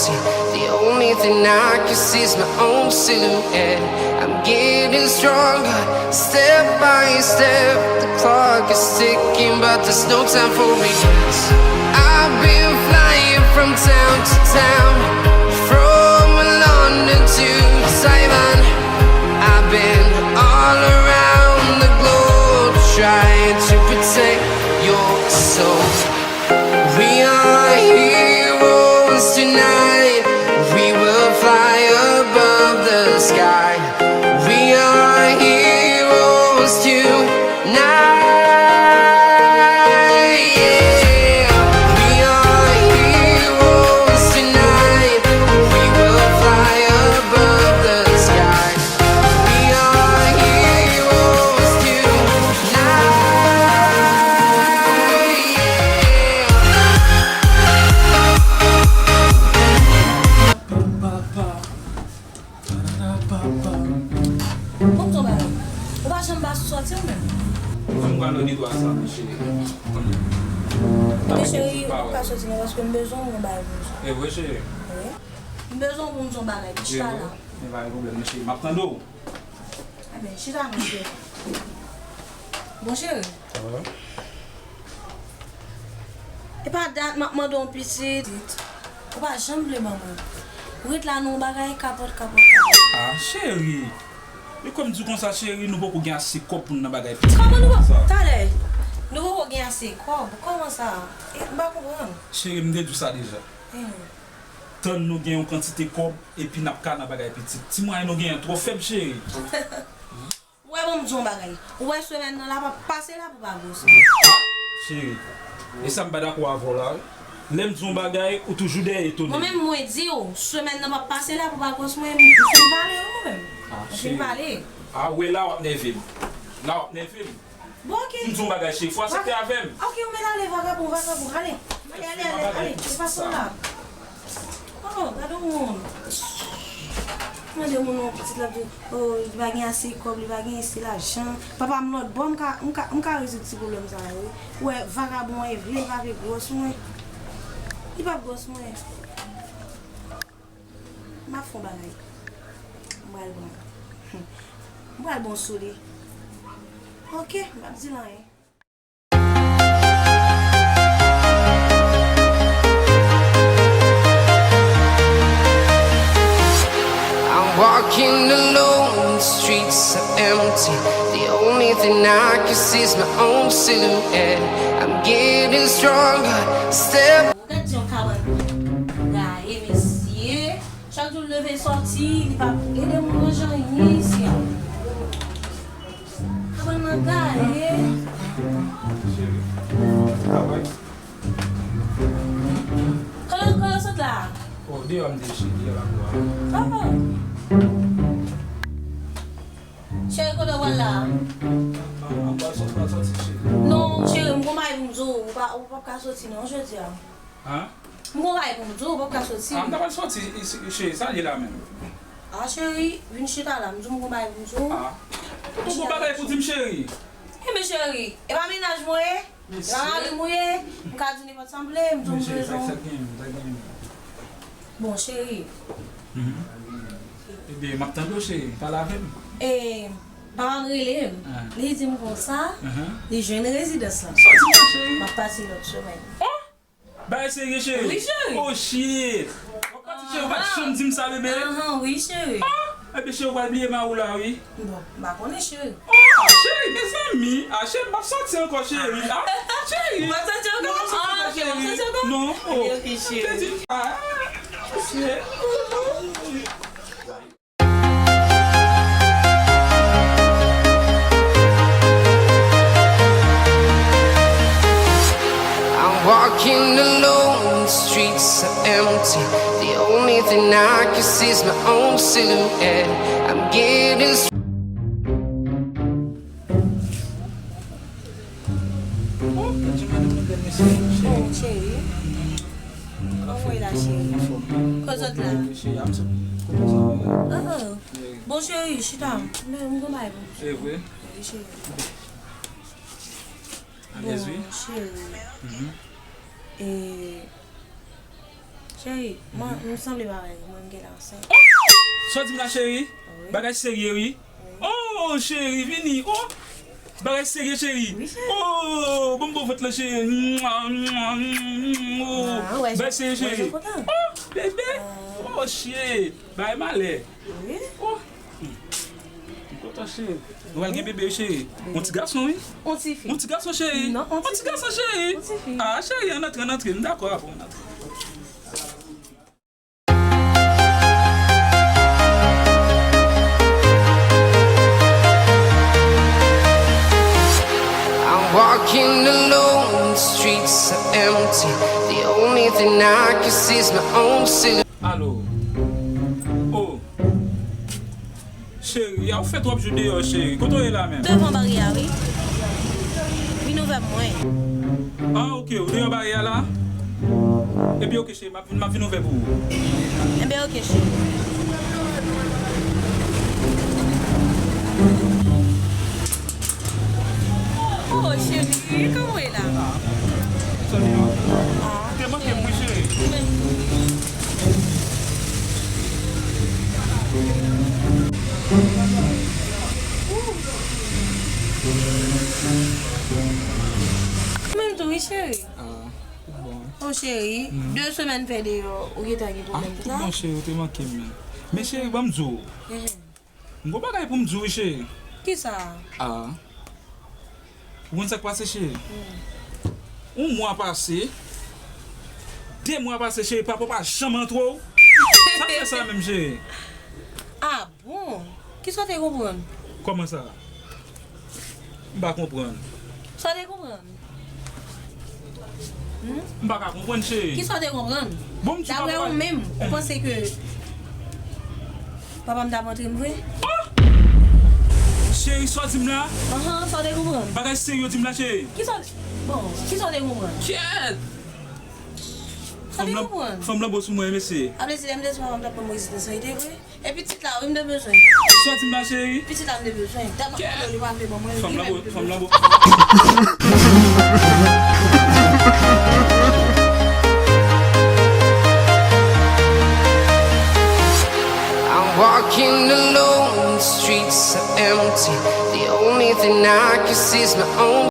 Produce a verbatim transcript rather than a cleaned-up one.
The only thing I can see is my own silhouette. I'm getting stronger, step by step. The clock is ticking, but there's no time for regrets. I've been flying from town to town, from London to Taiwan. I've been all around the globe trying to protect your soul. We are heroes tonight. We will fly above the sky. We are heroes tonight. Yeah. We are heroes tonight. We will fly above the sky. We are heroes tonight. Yeah. Bon, m tonbe. Ou pa janm ba sou sòti ou menm? Ou fin pral nan netwayaj sa, mon cheri. Men cheri, ou pa ka sòti non, paske m bezwen w yon bagay pou m. E vre, cheri? Wi. M bezwen w pou m di yon bagay, chita la. E vre? Men pa gen pwoblèm, mon cheri. M ap tande w. Enben, chita, mon cheri. Bon, cheri. Sa va? E pa dat m ap mande w pitit. Ou pa janm vle ban mwen. Ou ret la nan yon bagay kapòt, kapòt, kapòt. Ah, cheri. E kòm di konsa, cheri, nou poko gen ase kòb pou n nan bagay pitit. Kòman nou pa, talè, nou poko gen ase kòb? Kòman sa? E, m pa konprann. Cheri, m te di w sa deja. Hmm. Tann nou gen yon kantite kòb, epi n ap ka nan bagay pitit. Ti mwayen nou genyen twò fèb, cheri. Ou wè, bon, m di yon bagay. Ou wè semèn nan la p ap pase la pou pa gwòs mwen. Ah, cheri. E sa m pa dakò avè w la, wi. Lè m di yon bagay, ou toujou dèyè etone m. Mwen menm, mwen di w, semèn nan p ap pase la pou pa gwòs mwen, m fin pale, wi, mwen menm. Ah, cheri. M fin pale. Ah, ou wè la w ap nève m. La w ap nève m. Bon, ok. M di yon bagay, cheri, fò aksepte avè m. Ok, ou mèt ale, vagabon, vagabon, ale. Ale, ale, ale, ale, se fason la. Oh, gade yon moun. Mande moun yon pitit la, di, oh, li pa gen ase kòb, li pa gen ase lajan. Papa m lòt bò, m ka, m ka, m ka rezoud ti pwoblèm sa yo, wi. Ou wè, vagabon an, e vle, li pa vle gwòs mwen. Li p ap gwòs mwen. M ap fè yon bagay. M pral bon. M pral bon sou li. Ok, m p ap di l anyen. I'm walking alone, the streets are empty. The only thing I can see is my own silhouette. I'm getting stronger, step Ou gad jan kabann gaye, mesye. Chak jou l leve sòti, li pa ede moun manje anyen isi a. Kabann nan gaye. Kote, kote w sot la? Oh, deyò m te ye, cheri, deyò lakou a. Oh. Cheri, kote w pral la? Ah, ah, m pral sòti, pral sòti, cheri. Non, cheri, m gon bagay pou m di w, ou pa, ou p ap ka sòti non jodi a. Hein? M gon bagay pou m di w, ou p ap ka sòti. Ah, m ta pral sòti, cheri, sa l ye la menm? Ah, cheri, vin chita la, m di w m gon bagay pou m di w. Ah. Ou gon bagay pou di m, cheri? Enben, cheri, e pa mennaj mwen ye? Mesye. Mari m ou ye, m ka di w nenpòt sa m vle, m di w m bezwen w. Bon, cheri. Mhm. Ebyen, m ap tande w, cheri, pale avè m. E, papa m rele m. Ah. Li di m konsa, mhm, li jwenn rezidans lan. Sa w di la, cheri? M ap pati lòt semèn. Oh! Bagay serye, cheri? Wi, cheri. Oh, shit! W ap pati, cheri, ou pa t janm di m sa, bebe. Ahan, wi, cheri. Ah! Ebyen, cheri, ou pral bliye mari w la, wi. Bon, m pa konnen, cheri. Ah, cheri, mezanmi. Ah, cheri, m p ap sòti ankò, cheri. Ah, cheri. Ou p ap sòti ankò? Non, m p ap sòti ankò, cheri. Ah, ok, w ap sòti ankò? Non, oh. Ok, ok, cheri. M te di, ah, mesye. I'm walking alone, the streets are empty. The only thing I can see is my own silhouette. I'm getting Oh, cheri. Kòman w ye la, cheri? Kote w sot la? Ah. Bon, cheri, chita. Men, m gon bagay pou w. Se vre? Wi, cheri. Alèz, wi. Bon, cheri. Mhm. E, Cheri, mwen, m sanble pa wè, mwen, m genlè ansent. Sa w di m la, cheri? Wi. Bagay serye, wi. Oh, cheri, vini. Oh, bagay serye, cheri. Wi, cheri. Oh, bon, bon, vant la, cheri. Mwa, mwa, mwa, mwa. Oh, ah, wè, bagay serye, cheri. Oh, bebe. Oh, cheri. Bagay malè. Wi. Oh. M kontan, cheri. Nou pral gen bebe, cheri. On ti gason, wi. On ti fi. On ti gason, cheri. Non, on ti fi. On ti gason, cheri. On ti fi. Ah, cheri, ann antre, ann antre. M dakò avè w, ann antre. I'm walking alone, the streets are empty. The only thing I can see is my own silhouette. Alo. Oh. Cheri, a ou fè twòp jou deyò, cheri. Kote w ye la menm? Devan baryè a, wi. Vin ouvè mwen. Ah, ok, ou deyò baryè a la? Epi, ok, cheri, m ap vin, m ap vin ouvè pou ou. Enben, ok, cheri. Oh, cheri, kòman w ye la? Ah, sa li yo. Ah, te manke m, wi, cheri. Menm tou, wi, cheri. Ah, bon. Oh, cheri, de semèn fè deyò, ou gentan gen pwoblèm sa? Ah, tout bon, cheri, ou te manke m, men. Men, cheri, ban m di w. Mhm. M gon bagay pou m di w, wi, cheri. Kisa? Ah. Ou konn sa k pase, cheri? Hmm. Yon mwa pase. De mwa pase, cheri, papa w pa janm antre w. Sa k fè sa menm, cheri? Ah bon? Kisa w te konprann? Kòman sa? M pa konprann. Sa w te konprann? Hmm? M pa ka konprann, cheri. Kisa w te konprann? Bon, m di papa. Daprè ou menm, ou panse ke papa m t ap antre m vre? Oh! Cheri, sa w di m la? Ahan, sa w te konprann? Bagay serye w di m la, cheri. Kisa w, bon, kisa w te konprann? Kyèt! Sa w te konprann? Fanm lan bo sou mwen, mesye. A vle di, lè m te di papa m t ap ban m rezidans lan, li te vre? E pitit la, wi, m te bezwen. Sa w di m la, cheri? Pitit la, m te bezwen. Tèlman m mande w, li pa vle ban mwen, li menm li te bezwen. Fanm lan bo. I'm walking alone, the streets are empty. The only thing I can see is my own